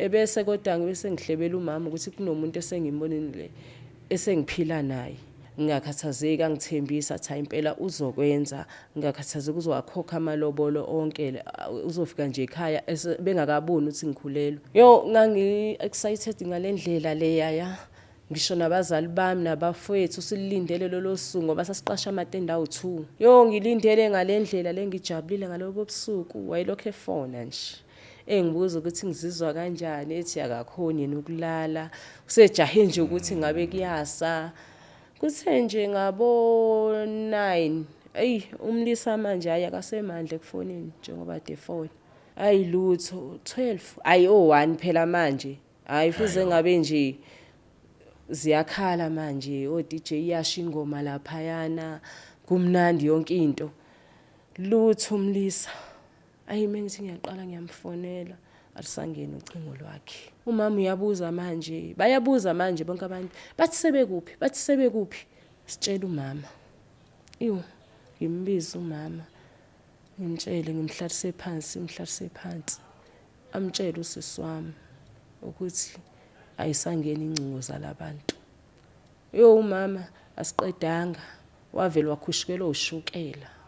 Ebese kodwa ngibe sengihlebela umama ukuthi kunomuntu esengimbonile esengiphila naye. Ngingakhathazeki, angithembisa athi hayi impela uzokwenza, ngingakhathazeki uzowakhokha amalobolo onke, uzofika nje ekhaya bengakaboni ukuthi ngikhulelwe. Yo, ngangi-excited ngale ndlela leyaya. Ngisho nabazali bami nabafowethu sililindele lolo suku ngoba sasiqasha amatende awu-2. Yo, ngilindele ngale ndlela le, ngijabulile ngalobo busuku. Wayelokhu efona nje engibuza ukuthi ngizizwa kanjani, ethi akakhoni yena ukulala, usejahe nje ukuthi ngabe kuyasa. Kuthe nje ngabo-9, eyi umlisa manje hhayi akasemandla ekufoneni njengoba kade efona. Hhayi lutho, 12, hhayi o-1 phela manje. Hhayi fuze ngabe nje ziyakhala manje, o-DJ iyasho ingoma laphayana, kumnandi yonke into. Lutho umlisa. Ayi mengithi ngiyaqala ngiyamfonela, alisangeni ucingo lwakhe. Umama uyabuza manje, bayabuza manje bonke abantu, bathi sebekuphi, bathi sebekuphi. Sitshela umama. Iwu, ngimbize umama, ngimtshele, ngimhlalise phansi, ngimhlalise phansi. Amtshele usisi wami ukuthi ayisangeni ingcingo zalabantu. Yo umama asiqedanga, wavele wakhushukelwa ushukela.